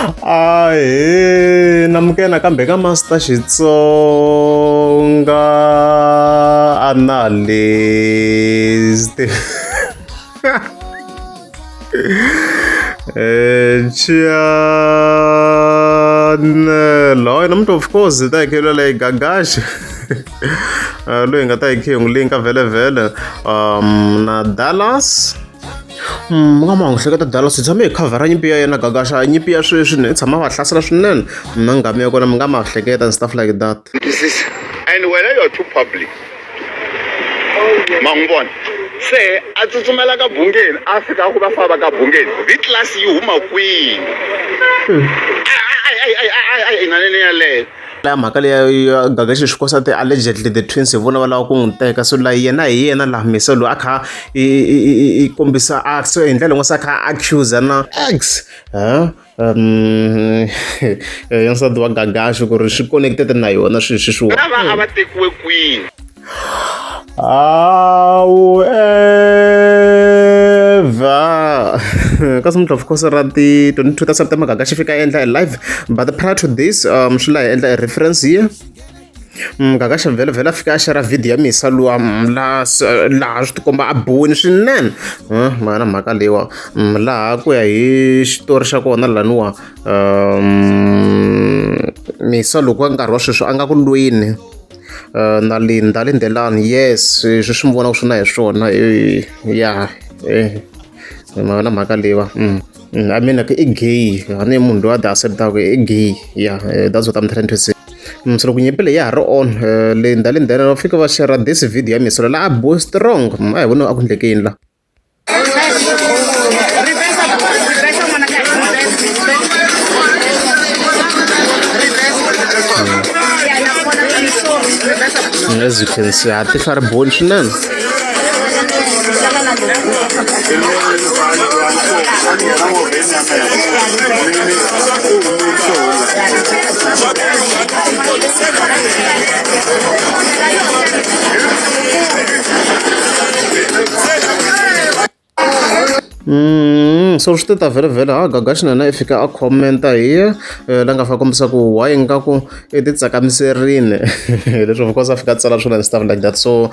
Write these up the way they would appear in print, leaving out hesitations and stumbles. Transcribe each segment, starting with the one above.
Ahee namukela nakambe ka Master Xitsonga Analyst channel hayi namuntlha of course hi ta hi khelwa leyi gagaxa loyi hi nga ta hi khe hi n'wi linka vhele na Dallas. Mi nga ma n'wi hleketa Dallas hi tshame hi khavhara nyimpi ya yena Gagaxa nyimpi ya sweswi ni tshama va hlasela swinene na nghamu ya kona mi nga ma hleketa and stuff like that. Twisisa and wena you are too public ma n'wi vona se a tsutsumela ka bungeni a fika a ku va famba ka bungeni v class yi huma kwini inanene yaleyo. La mhaka leya ya Gagashi swi kosa ti allegedly the twins hi vona va lava ku n'wi teka so la yena hi yena laha misa loyi a kha i kombisa a so hi ndlela yin'wana se a kha a accuse na ex ya nsati wa Gagashi ku ri swi connected na yona swilo sweswiwa. Lava a va tekiwe kwini? However, ka namuntlha of course ra ti 22 ta September Gaga xi fika endla live but prior to this swi la hi endla a reference here. Gaga xa vhele vhele a fika a share video ya Misa luwa laha laha swi tikomba a biwini swinene ma na mhaka leyiwa laha ku ya hi xitori xa kona laniwa Misa loko ka nkarhi wa sweswi a nga ku lweni na Linda Lindelani yes sweswi swi mi vonaka swi na hi swona ya na mhaka leyiwa I mean like i gay a ni munhu loyi a ti accept-aka i gay ya that's what I'm trying to say. So loko nyimpi leyi ya ha ri on Linda Lindelani va fika va share this video ya Miss la a biwe strong a hi voni a ku endleke yini la. As you can see, a tihlo ri boli swinene. So swi te ta vhele ha Gagashi na yena i fika a comment-a hi la nga fa kombisa ku why ingaku i ti tsakamiserini leswi of course a fika a tsala swona and stuff like that so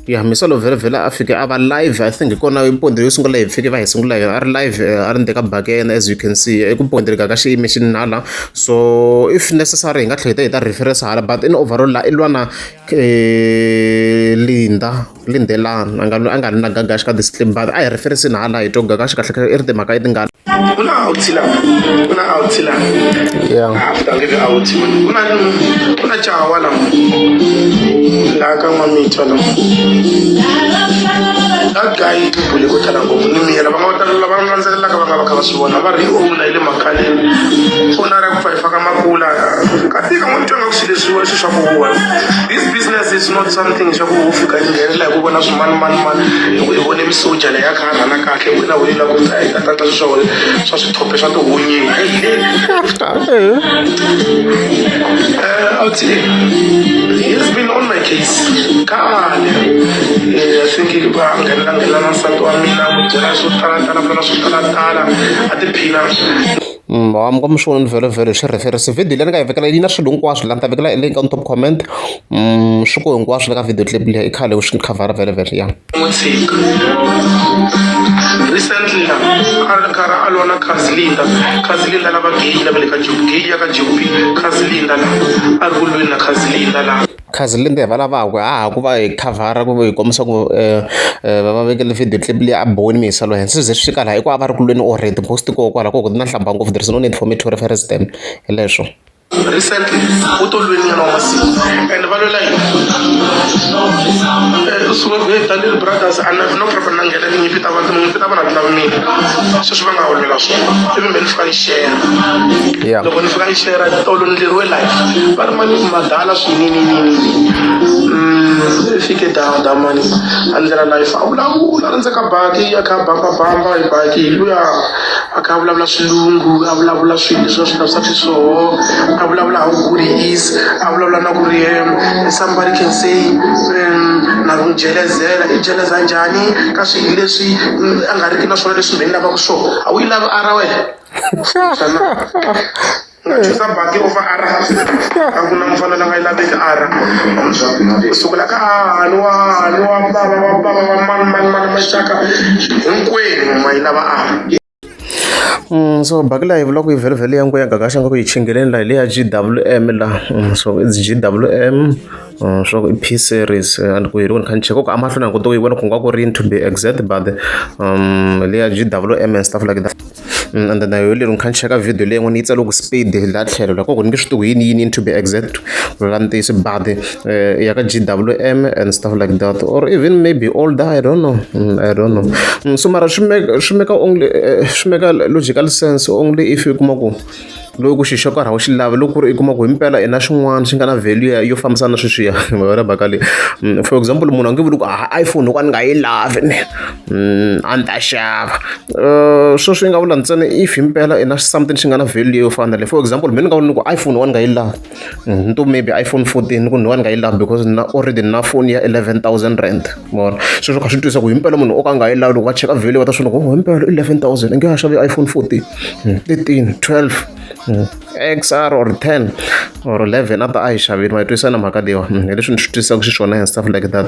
ya Misalo vhele vhele a fike a va live I think hi kona point yo sungula hi fike va hi sungula hi yona a ri live a ri ndzeni ka baki ya yena as you can see eku point Gaga xi yime xi nala so if necessary hi nga tlhela hi ta reference hala but in overall la i lwa na Linda Lindelani a nga a nga ri na Gagashi ka this clip but a hi reference hala hi twa Gagashi kahle kahle i ri timhaka i tingani. Ku na outie la ku na outie la Yeah. After nge outie man ku na jawa la laha ka n'wamitwa la that guy i bule ko tala ngopfu ni miyela va nga va tala lava landzelelaka va nga va kha va swi vona va ri owner yi le makhaleni owner ya ku pfa yi faka makula ka tika n'wamitwa nga ku swilo leswiwa swi swa ku huwa. This business is not something swa ku u fika i nghenelela hi ku vona swimani mani mani hi ku i vone misoja leyi ya kha a rhana kahle wena u yi lava ku ta yi ta tata swi swa swa swithope swa tihunyi. Outie he's been on my case khale. I think va nghenela nghenela na nsati wa mina ku byela swo talatala vula na swo talatala a tiphina. Mi nga mi swi vona vhele vhele swi reference video leyi ni nga yi vekela yi na swilo hinkwaswo laha ni ta vekela link on top comment swi ku hinkwaswo le ka video clip leyi i khale swi khavhara vhele vhele ya. N'wi tshika recently la a ri karhi a lwa na Khazilinda Khazilinda lava gay lava le ka Jobi gay ya ka Jobi Khazilinda la a ri ku lweni na Khazilinda la. Khazilinda hi va lavaka ha ha ku va hi khavhara ku hi kombisa ku va va vekele video clip leyi a biwini mi yisa loyi se ze swi fika laha i ku a va ri ku lweni already post koho kwala koko na hlamba ngopfu there is no need for me to reference them hi leswo. Recently u to lweni nyana wa masiku and va lwela yini u sungule ku hey Daniel Brothers a na no problem na nghena tinyimpi ta vanhu tinyimpi ta vanhu a ti lavi mina sweswi va nga lwela swona ivi me ni fika ni share. Loko ni fika ni share tolo ni ndleriwe life va ri mani madala swininini i fike down down mani a ndlela life a vulavula a ri ndzeni ka baki a kha a bamba bamba hi baki hi luya a kha a vulavula swilungu a vulavula swilo leswi va swi lavisaka xiswoho a vulavula how good he is a vulavula na ku ri somebody can say na ku n'wi jelezela i jeleza njhani ka swilo leswi a nga riki na swona leswi mhe ni lavaka swona a wu yi lavi ara wena. Nga chuza baki over ara a ku na mufana la nga yi laveki ara kusukela ka hahani wa hahani wa bava wa bava wa mani mani mani maxaka hinkwenu ma yi lava ara. So baki leyi vula ku yi vhele ya ya Gagash nga ku yi chingeleni la hi le ya G_W_M la so it's G_W_M swa ku i P series and ku hi loko ni kha ni cheka ku amahlweni a ni koti ku yi vona ku nga ku ri yini to be exact but leya G_W_M and stuff like that. And then na yoho lero ni kha ni cheka video leyi yin'wana yi tsariwe ku speed laha tlhelo la koko ni nge swi tivi ku yini yini to be exact ku vula ntiyiso but ya ka G_W_M and stuff like that or even maybe older I don't know I don't know so mara swi make swi make only swi make logical sense only if u kuma ku loko ku xi xo karhi a wu xi lavi loko ku ri i kuma ku himpela i na xin'wana xi nga na value yo fambisana na sweswiya ma vona mhaka leyi for example munhu a nge vuli ku a iPhone loko a ni nga yi lavi ne a ni ta xava sweswo yi nga vula ntsena if himpela i na something xi nga na value yo fana na leyi for example mina ni nga vula ni ku iPhone wa ni nga yi lavi ni to maybe iPhone 14 ni ku ni wa ni nga yi lavi because na already na phone ya R11,000 mona sweswo kha swi twisa ku himpela munhu o ka a nga yi lavi loko va cheka value va ta swi vona ku himpela 11,000 i nge ha xavi iPhone 14 13 12 XR or 10 or 11 a ta a yi xavile ma yi twisisa na mhaka leyiwa hi leswi ni swi twisisaka xiswona and stuff like that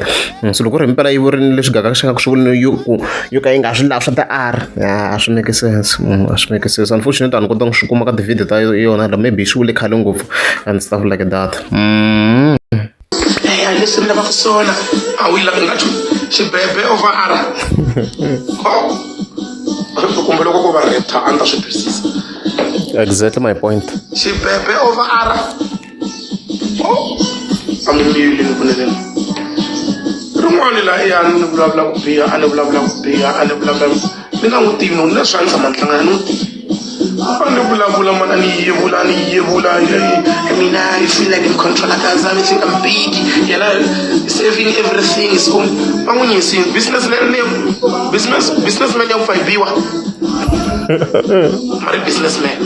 so loko ku ri himpela yi vurini leswi gagaka xi nga ku swi vulini yo ku yo ka yi nga swi lavi swa ti-R ya a swi make sense a swi make sense unfortunately a ni kotanga swi kuma ka ti-video ta yona la maybe swi vule khale ngopfu and stuff like that. Eya leswi ni lavaka swona a wu yi lavi nga xibebe over ara kumbe loko ko va raptor a ni ta swi twisisa. Exactly my point. Xibebe over ara a mi miyeleni kunene rin'wana la ya ni vulavula ku biha a ni vulavula ku biha a ni vulavula ni nga n'wi tivi no ni leswi a ni tshama ni hlangana ni n'wi tivi a ni vulavula mani a ni yevula a ni yevula mina I feel like in control like I think I'm big yena saving everything is own va n'wi nyisini business ni business businessman ya ku fa yi biwa mari businessman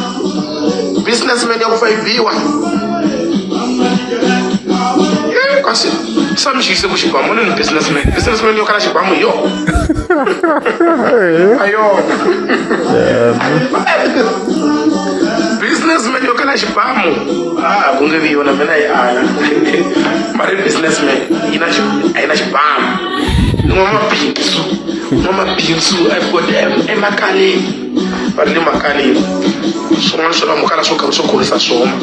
businessman ya ku fa yi biwa kasi sa mi xiyise ku xibamu ni ni businessman businessman yo kala xibamu hi yona a yona businessman yo kala xibamu a ku nge vi yona mina yi ala mari businessman yi na a yi na xibamu n'wamabindzu n'wamabindzu I've got emakaleni va ri le makaleni swin'wana swo lamukala swo karhi swo khorwisa swona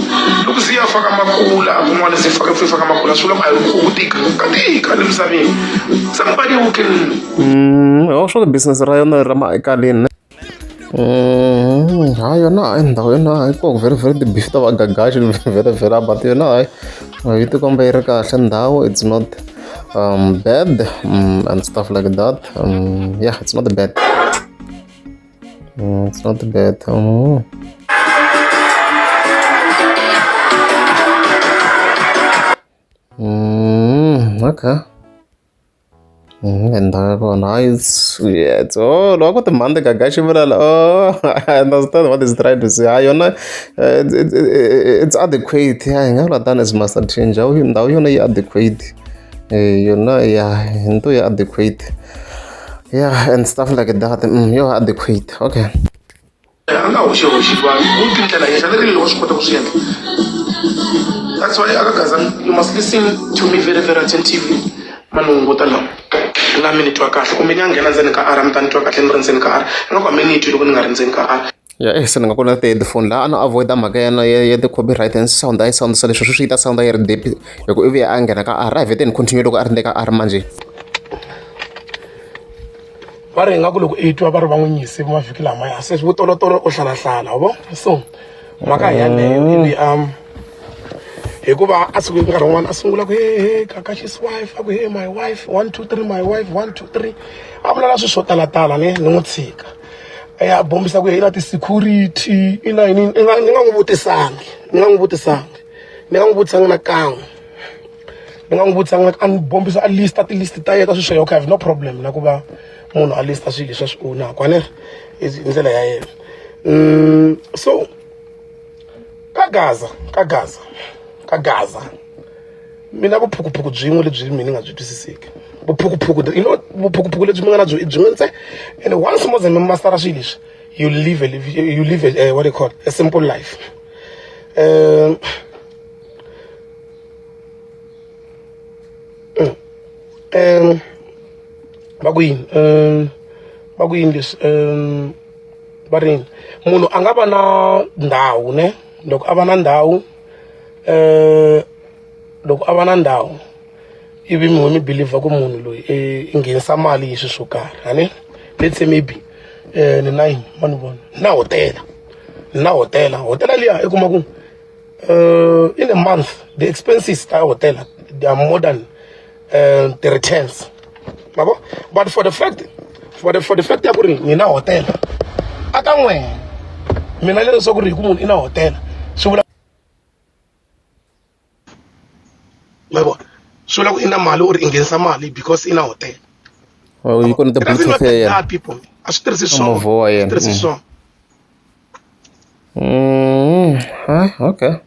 loko se ya faka makula kun'wana se faka se faka makula swi vula ku a yi ku tika ka tika le misaveni somebody who can ho swa business ra yona ra makaleni ha yona hayi ndhawu yona hayi ko very very ti-beef ta vagagaxi very very but yona hayi yi tikomba yi ri kahle ndhawu it's not bad and stuff like that yeah it's not bad it's not bad. Okay. Ndhawu ya kona hayi it's yeah, it's oh loko ku timhandi Gagashi vula la oh I understand what is trying to say. Hayi yona it's adequate. Ya hi nga vula tani as Master T ndhawu ndhawu yona yi adequate. Yona ya hi nto ya adequate. Yeah and stuff like that. Yo adequate. Okay. A nga hoxihoxi vanhu u tindlela yexa leri loko swi kota ku swi endla that's why aka gaza you must listen to me very very attentively mani hunguta lawa la mi ni twa kahle kumbe ni ya nghena ndzeni ka ara mi ta ni twa kahle ni ri ndzeni ka ara ingaku a mi ni twi loko ni nga ri ndzeni ka ara. Ya eh se ni nga kona ti-headphone laha a no avoid-a mhaka ya ya ti-copyright and sound a yi sound-isa leswi sweswi yi ta sound yi ri deep hi ku i vuye a nghena ka R a hi vhete ni continue loko a ri ndzeni ka R manjhe. Va ri ingaku loko i twa va ri va n'wi nyise mavhiki lamaya se vutolotolo o hlalahlala wa vo so mhaka hi yaleyo ivi hikuva a siku nkarhi wun'wana a sungula ku he he Kakashi's wife a ku he my wife 1 2 3 my wife 1 2 3 a vulavula swilo swo talatala ne ni n'wi tshika ya bombisa ku i na ti-security i na yini ni nga ni nga n'wi vutisangi ni nga n'wi vutisangi ni nga n'wi vutisangi na kan'we ni nga n'wi vutisanga a ni bombisa a lista ti-list ta yena ta swilo swa yena okay I have no problem na ku va munhu a lista swilo leswi a swi own-aka a ni ri i ndlela ya yena so ka Gaza ka Gaza ka Gaza mina vuphukuphuku byin'we lebyi mina ni nga byi twisiseki vuphukuphuku you know vuphukuphuku lebyi mi nga na byo i byin'we ntsena and once mo ze mi mastara swilo leswi. You live a you live a, what do you call it? A simple life. Um, va ku yini va ku yini leswi va ri yini munhu a nga va na ndhawu ne loko a va na ndhawu loko a va na ndhawu ivi mi mi believer ku munhu loyi i nghenisa mali hi swilo swo karhi a ni let's say maybe ni na yini ma ni vona ni na hotela ni na hotela hotela liya i kuma ku in a month the expenses ta hotela they are more than the returns ma vo but for the fact for the fact ya ku ri ni na hotela a ka n'wena mina leswaku ri hi ku munhu i na hotela swi vula ma vona swi vula ku i na mali or i nghenisa mali because i na hotela. Oh, yi kona ti-bluetooth ya yena people a swi tirhisi swona movha wa yena tirhisi swona. Huh? Okay,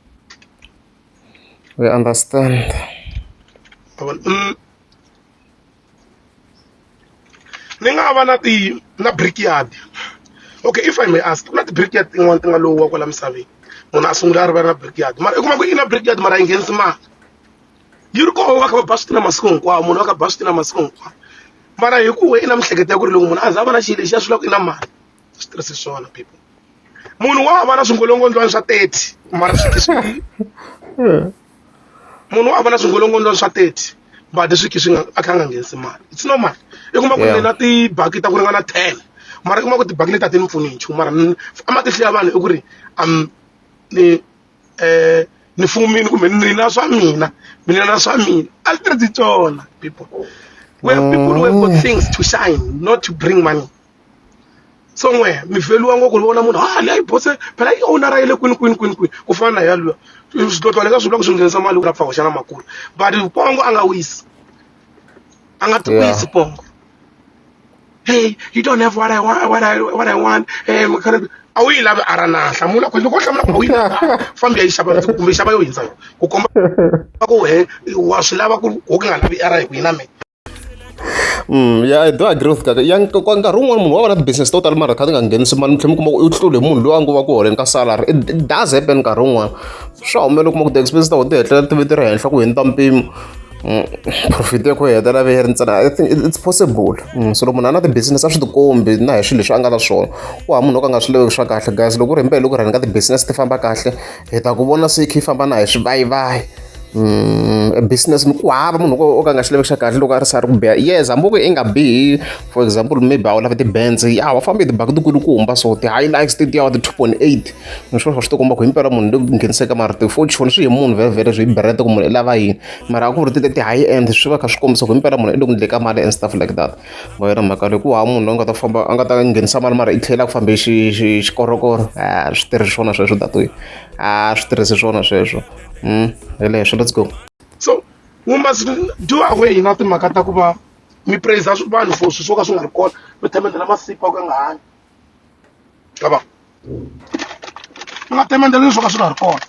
we understand. Ni nga va na ti na brickyard. Okay, if I may ask, ku na ti-brickyard tin'wana ti nga lowa kwala misaveni munhu a sungula a ri va na brickyard mara i kuma ku i na brickyard mara a yi nghenisi mali yi ri koho va kha va ba switina masiku hinkwawo munhu va kha ba switina masiku hinkwawo mara hi ku we i na miehleketo ya ku ri loko munhu a za a va na xilo lexi a swi vula ku i na mali swi tirhisi swona people munhu wa va na swingolongondzwana swa 30 mara swi swi munhu wa va na swingolongondzwana swa 30 but swi swi nga a kha a nga nghenisi mali it's normal i kuma ku ni na tibaki ta ku ringana 10 mara i kuma ku tibaki leti a ti ni pfuni hi nchumu mara amatihlo ya vanhu i ku ri am ni ni fumini kumbe ni na swa mina mina na swa mina a swi tirhisi swona people we have people who have got things to shine not to bring money. So n'we mi vheliwa ngopfu ni vona munhu ha leyi bose phela yi owner ya le kwini kwini kwini kwini ku fana na ya luya swidlodlo le ka swi vula ku swi nghenisa mali ku la pfa hoxa na makulu but pongo a nga wisi a nga ti wisi pongo. Hey, you don't have what I want, what I want. Hey, a wu yi lavi a ra na hlamula ku loko u hlamula ku a wu yi lavi fambi ya yi xava kumbe xava yo hindza yona ku komba ku he wa swi lava ku wo ka nga lavi ara hi ku yi na mina. Yeah, I do agree with that. Ya nkarhi wun'wani munhu wa va na ti-business to tala mara kha ti nga nghenisi mali mi tlhela mi kuma ku u hlule munhu loyi a ngo va ku holeni ka salary. It does happen nkarhi wun'wani. Swa humelela u kuma ku ti-expenses ta wena ti hetelela ti ve ti ri henhla ku hundza mpimo. Profit ya ku hetelela yi ri ntsena. I think it's possible. So loko munhu a na ti-business a swi tikombi na hi swilo leswi a nga na swona. Ku hava munhu wo ka a nga swi laveki swa kahle guys. Loko ku ri himpela loko rhanga ka ti-business ti famba kahle hi ta ku vona se yi kha yi famba na hi swivayivayi. Business ku hava munhu o ka a nga xi laveki xa kahle loko a ri se a ri ku biha yes hambi ku i nga bihi for example maybe a wu lavi ti-Benz ya wa famba hi tibaki tikulukumba so ti-Hilux tetiya wa ti-2.8 ni swona swi tikomba ku himpela munhu le ku ngheniseka mara ti-Fortune swi hi munhu vhele swi hi brand ku munhu i lava yini mara a ku ri ti ti-high end swi va kha swi kombisa ku himpela munhu i le ku ndleni ka mali and stuff like that ma yona mhaka leyi ku hava munhu loyi a nga ta famba a nga ta nghenisa mali mara i tlhela ku fambe xi xikorokoro a swi tirhi swona sweswo that way a swi tirhisi swona sweswo. Hi leswo let's go. So we must do away na timhaka ta ku va mi praise vanhu for swilo swo ka swi nga ri kona mi themendela masiku ya ku nga hanyi ka mi nga themendela swo ka swi nga ri kona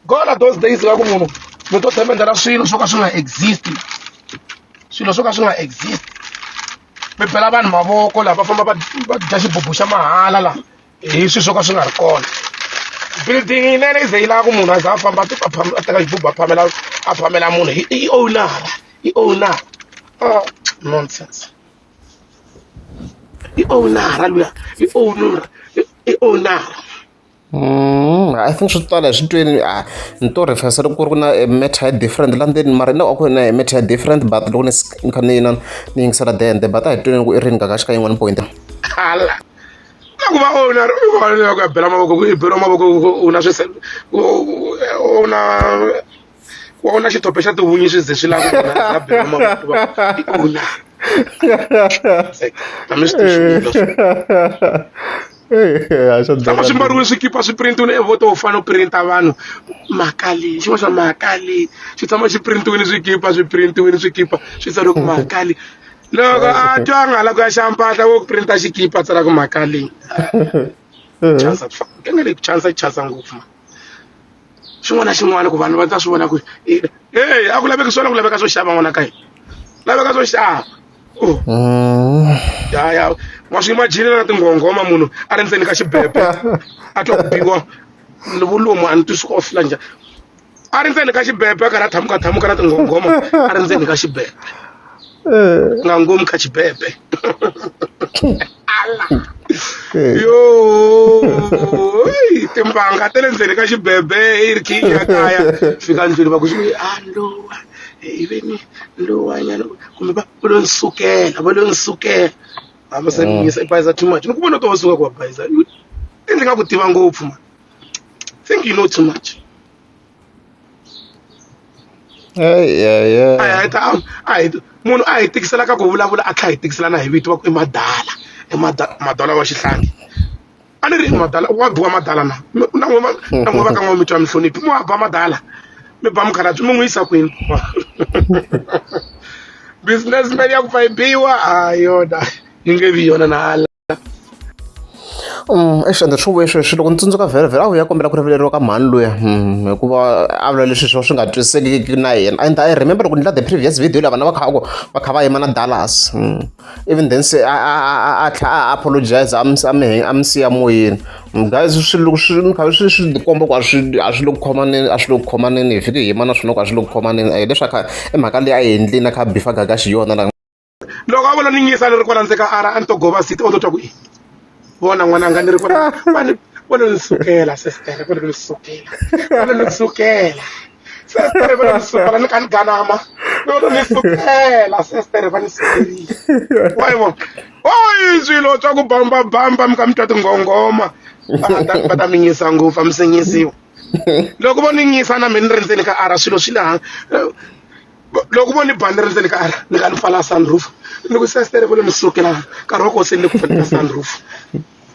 gone are those days la ku munhu mi to themendela swilo swo ka swi nga exist swilo swo ka swi nga exist mi bela vanhu mavoko laha va famba va va dya xibubu xa mahala laha hi swilo swo ka swi nga ri kona building yinene yi ze yi lava ku munhu a za a famba a teka xibubu a phamela a phamela munhu i owner i owner oh nonsense i owner luya i owner i owner. I think swi tala hi swi tweni a ni to reference loko ku ri ku na matter ya different la ndzeni mara na ku na matter ya different but loko ni ni kha ni ni yingisela dende but a hi tweni ku i rini kaka xika yin'wana point. Hala na ku va owner u ku ya bela mavoko ku i beriwa mavoko u na swi u na u na xithope xa tihunyi swi ze swi lava ku a beriwa mavoko va i owner a mi swi tivi tshama swi mbariwe swikipa swi printiwile evoto u fanele u printa vanhu mhaka leyi xin'wana xa mhaka leyi xi tshama xi printiwile swikipa swi printiwile swikipa swi tsariwe ku mhaka leyi loko a twa a nga la ku ya xava mpahla wo printa xikipa a tsala ku mhaka leyi chansa nge leyi ku chansa yi chansa ngopfu ma xin'wana na xin'wana ku vanhu va ta swi vona ku hey a ku laveki swona ku laveka swo xava n'wana ka hina laveka swo xava ya ya. Wa swi imagine na tinghonghoma munhu a ri ndzeni ka xibebe a twa ku biwa vulumu a ni twi swi fila njhani a ri ndzeni ka xibebe a karhi a thamuka thamuka na tinghonghoma a ri ndzeni ka xibebe nga ngomu kha xibebe ala yo timbanga ta le ndzeni ka xibebe yi ri khe ya kaya fika ndlwini va ku a lowa hi veni lowanyana kumbe va lo ni sukela va lo ni sukela hamba se ni yisa i bayiza too much ni ku vona to va suka ku va bayiza ndzi nga ku tiva ngopfu man think you know too much. Hey, yeah, yeah. A hi a hi munhu a hi tikisela ka ku vulavula a tlha hi tikisela na hi vito va ku i madala i madala wa xihlangi a ni ri i madala wa biwa madala na na n'we na n'we va ka n'we mi twa mihloniphi mi wa ba madala mi ba mukhalabye mi n'wi yisa kwini businessman ya ku pfa yi biwa a yona yi nge vi yona na hala. Eish ende swi vuye sweswi loko ni tsundzuka vhele vhele a vuya kombela ku rivaleriwa ka mhani luya hikuva a vula leswi swo swi nga twisisekeki na yena and I remember loko ni endla the previous video la vana va kha va va kha va yima na Dallas even then se a a tlhela a apologize a mi a mi a mi siya moyeni. Guys swilo swi kha swi swi tikomba ku a swi le ku khomaneni a swi le ku khomaneni hi fike hi yima na swona ku a swi le ku khomaneni hileswi a kha i mhaka leyi a yi endlini a kha a bifa Gagashi hi yona la. Loko a vona ni nyisa ni ri kwala ndzeni ka ara a ni to gova seat o to twa ku i vona n'wananga ni ri kwala va ni va lo ni sukela sestere va lo ni sukela va lo ni sukela sestere va lo ni sukela ni kha ni ganama va lo ni sukela sestere va ni sukerile wa yi vona oyi swilo swa ku bamba bamba mi kha mi twa tinghonghoma va ta mi nyisa ngopfu a mi se nyisiwa loko vo ni nyisa na mina ni ri ndzeni ka ara swilo swi le hansi loko vo ni ba ni ri ndzeni ka ara ni nga ni pfala sunroof ni ku sestere vo lo ni sukela nkarhi wa kona se ni le ku pfaleni ka sunroof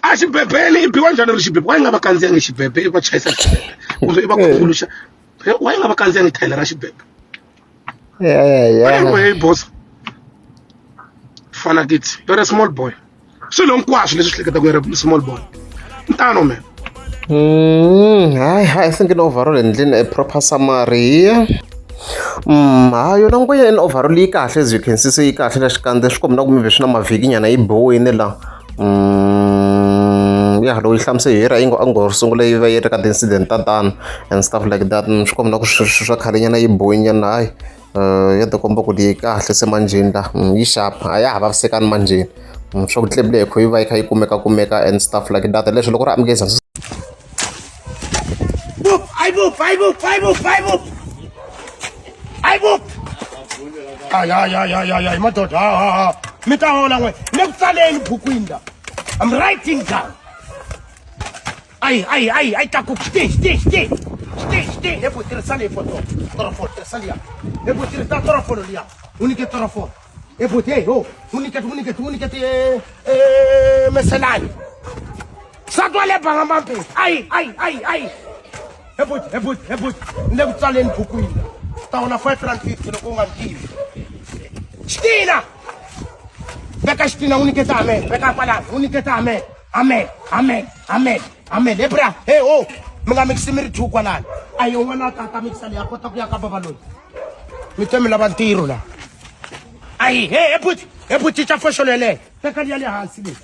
a xibebele i biwa njhani ri xibebe wa yi nga va kandziyangi xibebe i va chayisa xibebe kumbe i va khunguluxa wa yi nga va kandziyangi thayela ra xibebe. Anyway boss fana kids you're a small boy swilo hinkwaswo leswi swi hleketaka you're a small boy ntano man. Hayi I think in overall endleni a proper summary here. Hayi yona ngwenya in overall yi kahle as you can see se yi kahle la xikandza swi komba na ku maybe swi na mavhiki nyana yi biwile la. Ya loko yi hlamusela hi ra yi ngo a ngo sungula yi va yi ri ka ti-incident ta tano and stuff like that swi komba na ku swa khale nyana yi biwile nyana hayi ya tikomba ku yi kahle se manjheni la yi sharp a ya ha vavisekani manjheni swa ku tlebile hi kho yi va yi kha yi kumeka kumeka and stuff like that leswi loko ri amukeza. Boop, ay boop, ay boop, ay boop, ay boop. Ay boop. Ay ay ay ay ay ay madoda ha ha ha. Mi ta hola n'we. Ni ku tsaleni bukwini la. I'm writing down. Ay ay ay ay ta ku xti xti xti. Xti xti he ku tirhisa leyi foto. Torofolo tirhisa liya. He ku tirhisa torofolo liya. U nyike torofolo. He ku hey ho, u nyike u nyike u nyike eh meselani. Nsati wa le banga mampeni ayi ayi ayi ayi he buti he buti he buti ni le ku tsaleni bukwini ta wona R5.50 loko u nga ni tivi xitina veka xitina u nyiketa amen veka kwalano u nyiketa amen amen amen amen amen he bra he ho mi nga mikisi mi ri two kwalano ayi un'wana a ta ta mikisa leyi a kota ku ya ka bava loyi mi te mi lava ntirho la ayi he he buti he buti cinca foxolo yeleyo teka liya le hansi leyi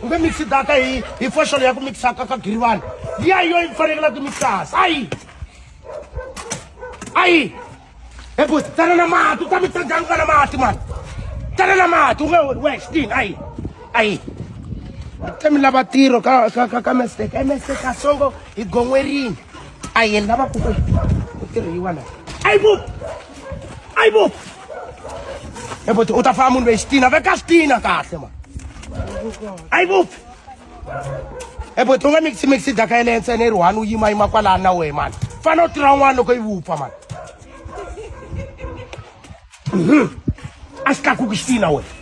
u nge mixi data hi hi foxolo ya ku mixa ka ka girivani liya hi yo yi fanekela ku mixa hansi ayi ayi he buti tana na mati u ta mixa njhani ku nga na mati mani tana na mati u nge we xitini ayi ayi te mi lava ntirho ka ka ka ka mistake e mistake a songo hi gon'werini ayi ni lava ku ku tirhiwa la ayi bu ayi bu he buti u ta famba munhu loyi xitina veka xitina kahle ma ayi vupfi he buti u nga mixi mixi daka yeleyo ntsena yi ri one u yima yima kwalano na wehe mani fana u tirha un'wana loko yi vupfa mani a xi tlakuki xitina wena.